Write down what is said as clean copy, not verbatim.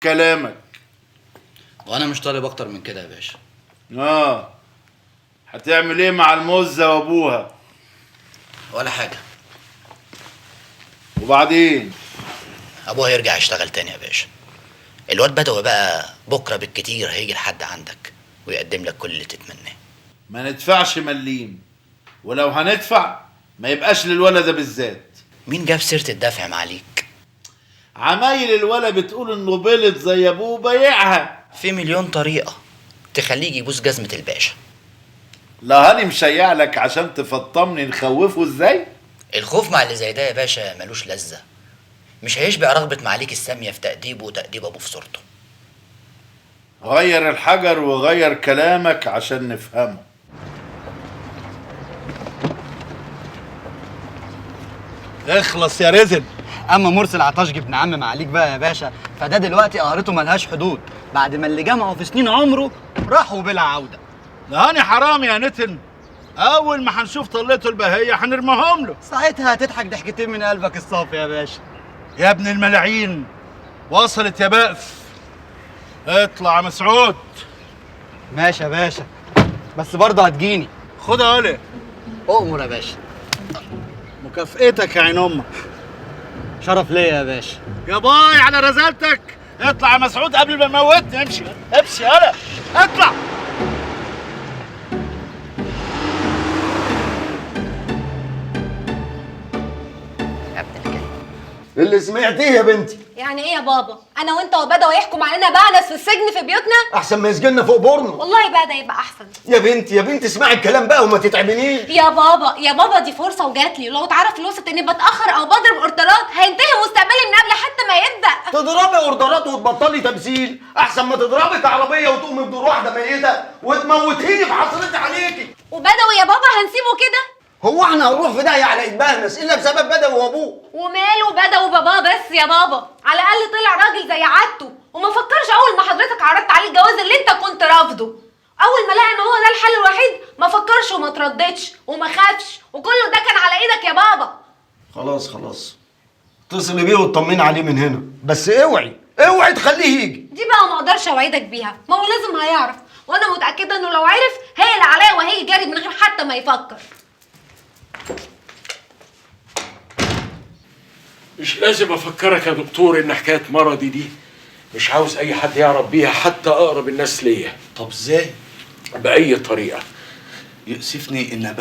كلامك. وانا مش طالب اكتر من كده يا باشا. اه، هتعمل ايه مع المزة وابوها؟ ولا حاجة. وبعدين؟ ابوها يرجع يشتغل تاني يا باشا. الواد بدوي بقى بكره بالكتير هيجي لحد عندك ويقدم لك كل اللي تتمناه. ما ندفعش مليم، ولو هندفع ما يبقاش للولد ده بالذات. مين جاب سيره الدفع معاليك؟ عمايل الولد بتقول انه بلط زي ابوه بايعها. في مليون طريقه تخليه يبوس جزمه الباشا. لا هاني مشيع لك عشان تفطمني نخوفه ازاي؟ الخوف مع اللي زي ده يا باشا ملوش لذة، مش هيشبع رغبة معاليك السامية في تأديبه وتأديب أبوه في صورته. غير الحجر وغير كلامك عشان نفهمه. اخلص يا رزل. اما مرسي العطاشجي ابن عم معاليك بقى يا باشا، فده دلوقتي قهرته ملهاش حدود بعد ما اللي جمعه في سنين عمره راحوا بلا عوده. لهاني حرام يا نتن، اول ما هنشوف طلته البهية هنرميهم له. ساعتها هتضحك ضحكتين من قلبك الصافي يا باشا. يا ابن الملاعين، وصلت يا بأس. اطلع يا مسعود. ماشي يا باشا، بس برضه هتجيني. خد يا ولد. اؤمر يا باشا. مكافئتك يا عين امك. شرف ليا يا باشا. يا باي على رزالتك. اطلع يا مسعود قبل ما اموتني. امشي امشي يلا اطلع. يا ابن الكلب. اللي سمعتيه يا بنتي. يعني ايه يا بابا؟ انا وانت وبدوي يحكم علينا بعنس في السجن في بيوتنا؟ احسن ما يسجننا فوق بورنو. والله بقى ده يبقى احسن. يا بنتي يا بنتي اسمعي الكلام بقى وما تتعبنيش. يا بابا يا بابا دي فرصة وجات لي، لو اتعرف الوسط اني بتاخر او بضرب اوردرات هينتهي مستقبلي من قبل حتى ما يبدا. تضربي اوردرات وتبطلي تمثيل احسن ما تضربك عربية وتقومي بدور واحدة ميته وتموتيني بحسرتي عليكي. وبدوي يا بابا هنسيبه كده؟ هو احنا هنروح في داهية على اتبهنس الا بسبب بدوي وابوه؟ وماله بدوي باباه بس يا بابا، على الاقل طلع راجل زي عادته وما فكرش اول ما حضرتك عرضت عليه الجواز اللي انت كنت رافضه. اول ما لقى ان هو ده الحل الوحيد ما فكرش وما ترددش وما خافش، وكله ده كان على ايدك يا بابا. خلاص خلاص، اتصلي بيه وطمني عليه من هنا، بس اوعي اوعي تخليه يجي. دي بقى ما اقدرش اوعدك بيها، ما هو لازم هيعرف، وانا متاكدة انه لو عرف هيقلق عليا وهيجي جري من غير حتى ما يفكر. مش لازم افكرك يا دكتور ان حكاية مرضي دي مش عاوز اي حد يعرف بيها، حتى اقرب الناس ليا. طب ازاي؟ باي طريقه. يؤسفني ان